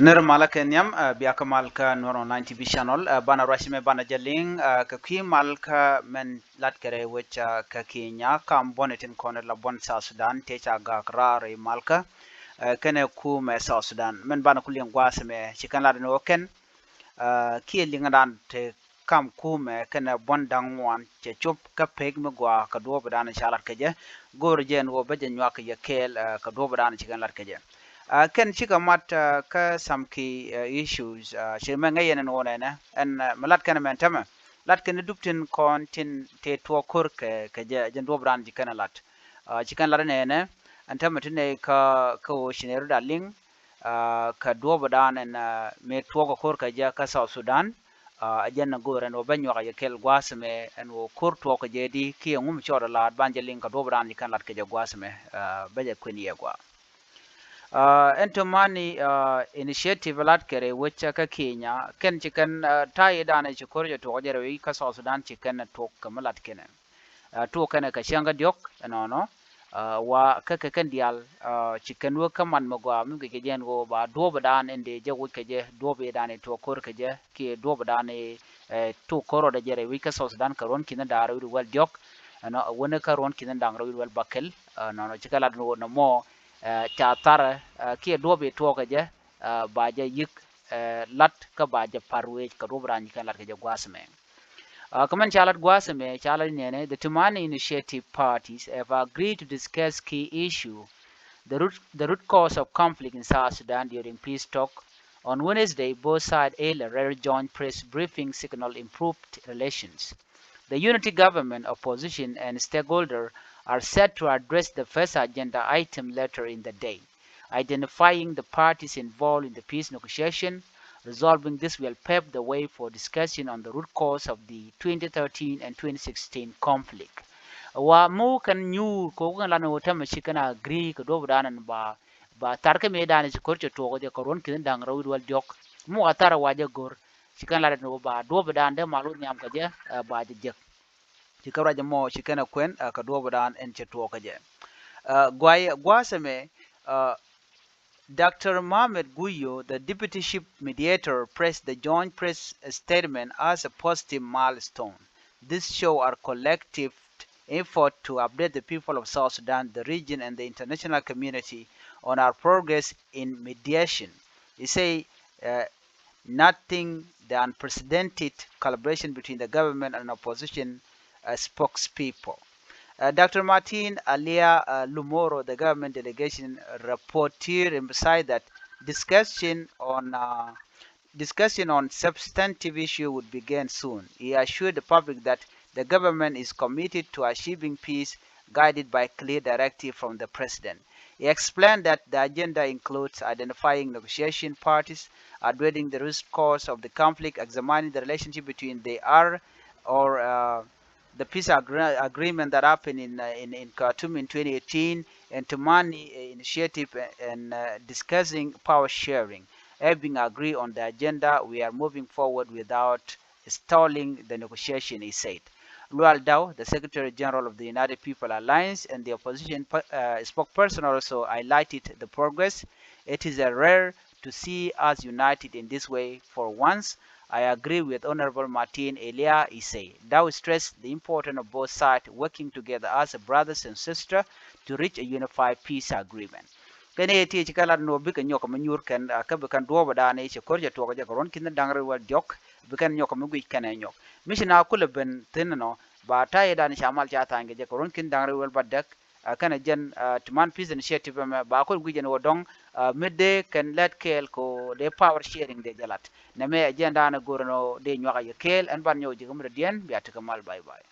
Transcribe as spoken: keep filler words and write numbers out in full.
Nir malä kɛ nhiam, ɛ, bia kä mal kä Nuer Online T V channel, ɛ, banɛ ruac mɛ banɛ jɛ liŋ, ɛ, kɛ kui̱ mal kä mɛn lat kɛ rɛy wec, ɛ, kä Kenya, kam buɔ̱n itin kɔn la buɔ̱n South Sudan, tëë ca gak raar rɛy mal kä, ɛ, kɛnɛ kumɛ South Sudan. Mɛn banɛ ku liŋ gua̱a̱th mɛ, ci kɛn lat ni wä kɛn, ɛ, kiɛ liŋ dan te kam kumɛ kɛnɛ buɔ̱n da̱ŋ ŋuan cɛ cop kä pek mi gɔaa kɛ duɔ̱ɔ̱p dan ca lat kɛ jɛ, go̱o̱r jɛ ɛn ɣöö bä jɛ nyuak kɛ jɛ kɛɛl, ɛ, kɛ duɔ̱ɔ̱p dan ci kɛn lat kɛ jɛ. Ɛ, kɛn cikɛ mat, ɛ, kä some key, ɛ, issues, ɛ, ci mɛ ŋäc yɛn ɛn ɣöö nɛnɛ ɛn, ɛ, mi lat kɛn mɛn tämɛ, lat kɛn dup tin kɔn tin te tuɔɔk ko̱r kɛ, kɛ jɛ, jɛn duɔ̱ɔ̱p dan ci kɛn lat. Ɛ, ci kɛn lat nɛnɛ ɛn tämɛ ti nɛy kä, kä ɣöö ci nɛy rut a liŋ, ɛ, kɛ duɔ̱ɔ̱p dan ɛn, ɛ, mëë tuɔɔk ko̱r kɛ jɛ kä South Sudan, ɛ, jɛn go̱o̱r ɛn ɣöö bä nyuak a jɛ kɛɛl gua̱a̱th mɛ ɛn ɣöö ko̱r tuɔɔk kɛ jɛ di kiɛ ŋum cɔɔd a laat ban jɛ liŋ kɛ duɔ̱ɔ̱p dan ci kɛn lat kɛ jɛ gua̱a̱th mɛ, ɛ, bä jɛ kuën yɛ gɔaa. Ɛ, ɛn to mani, ɛ, initiative lat kɛ rɛy wec kä Kenya, kɛn ci kɛn, ɛ, ta̱a̱ i̱ dan ci ko̱r jɛ tuɔɔk jɛ rɛy wec kä South Sudan ci kɛn tuɔɔk kɛ mi lat kɛnɛ. Ɛ, tuɔɔk kɛnɛ kɛ cäŋ kä diɔ̱k ɛnɔnɔ, ɛ, wa kä kɛ kɛn diaal, ɛ, ci kɛn wä kä man mi gɔaa mi guic kɛ jɛ ɛn ɣöö ba duɔ̱ɔ̱p dan in dee jɛ wi̱c kɛ jɛ, duɔ̱ɔ̱p i̱ dan i̱ tuɔɔk ko̱r kɛ jɛ kiɛ duɔ̱ɔ̱p dan i̱, ɛ, tuɔɔk ko̱r rɔɔdɛ jɛ rɛy wec kä South Sudan kɛ ruɔ̱n ki̱n da̱ŋ rɛw wi̱cdɛ wäl diɔ̱k, ɛnɔ, ɛ, wänɛ kä ruɔ̱n ki̱n da̱ŋ rɛw wi̱cdɛ wäl bäkɛl, ɛ, nɔnɔ ci kɛ lat ni wä nɔmɔ, ɛ, ca thar, ɛ, kiɛ duɔ̱ɔ̱p i̱ tuɔɔk kɛ jɛ, ɛ, ba jɛ yi̱k, ɛ, lat kä ba jɛ pa̱r wec kɛ duɔ̱ɔ̱p dan ci kɛn lat kɛ jɛ gua̱a̱th mɛ. Ɛ, kä mɛn ca lat gua̱a̱th ɛmɛ, ca lat inɛnɛ, the Tumani initiative parties have agreed to discuss key issue, the root, the root cause of conflict in South Sudan during peace talk. On Wednesday, both sides held a rare joint press briefing signal improved relations. The unity government, opposition, and stakeholder are set to address the first agenda item later in the day, identifying the parties involved in the peace negotiation. Resolving this will pave the way for discussion on the root cause of the twenty thirteen and twenty sixteen conflict. Wa mi wä kɛn nyuur kɛ wä kɛn lan wä tämɛ ci kɛn agree kɛ duɔ̱ɔ̱p dan ɛn ba, ba thar kä mëë dan ci ko̱r cɛ tuɔɔk jɛ kɛ ruɔ̱n ki̱n da̱ŋ rɛw wi̱cdɛ wäl diɔ̱k. Mi wa thar wa jɛ go̱r ci kɛn lan wä ba duɔ̱ɔ̱p dan dee mal wä nhiam kɛ jɛ, ɛ, ba jɛ jek. Ci kä ruac ɛmɔ ci kɛn ɛ kuɛn, ɛ, kɛ duɔ̱ɔ̱p dan ɛn cɛ tuɔɔk kɛ jɛ. Ɛ, guay, gua̱a̱th ɛmɛ, ɛ, Doctor Mohamed Guyo, the deputy chief mediator, praised the joint press statement as a positive milestone. This show our collective effort to update the people of South Sudan, the region, and the international community on our progress in mediation. He said, uh, noting the unprecedented collaboration between the government and opposition, uh, spokespeople. Uh, Doctor Martin Alia, uh, Lumoro, the government delegation reporter, emphasized that discussion on, uh, discussion on substantive issue would begin soon. He assured the public that the government is committed to achieving peace guided by clear directive from the president. He explained that the agenda includes identifying negotiation parties, addressing the root cause of the conflict, examining the relationship between the R or, uh, the peace agre-, agreement that happened in, uh, in, in Khartoum in twenty eighteen, and Tumani, uh, initiative, uh, and, uh, discussing power sharing. Having agreed on the agenda, we are moving forward without stalling the negotiation, he said. Lual Dau, the Secretary General of the United People Alliance and the opposition per-, uh, spokesperson, also highlighted the progress. It is a rare to see us united in this way for once. I agree with Honorable Martin Elia, he said. Dau stressed the importance of both sides working together as a brothers and sisters to reach a unified peace agreement. Kɛn ëë ti ci kɛ lat ni wä bikɛ nyɔk mi nyuur kɛn, ah, kä bi kɛn duɔɔpä da̱a̱n i̱ ci ko̱r cɛ tuɔɔk jɛ kɛ ruɔ̱n ki̱n da̱ŋ rɛw wäl diɔ̱k, bi kɛn nyɔk mi guic kɛn ɛ nyɔk. Mi ci na kulɛ ben thi̱n nɔ, ba ta̱yɛ da̱a̱n ca mal ca tha̱a̱ny kɛ jɛ kɛ ruɔ̱n ki̱n da̱ŋ rɛw wäl bädäk, ah, kɛnɛ jɛn, ah, ti man peace initiative ɛmɛ, ba kɔn guic ɛn wä dɔ̱ŋ, ah, mi dee kɛn lɛt kɛɛl kɛ wä dee power sharing dee jɛ lat. Nɛmɛ ɛ jɛn da̱a̱n ɛ go̱r ɛn wä dee nyuak a yɛ kɛɛl, ɛn ban nyɔk ji̱ kɛ mi dee diɛn, bia tekɛ mal, bye bye.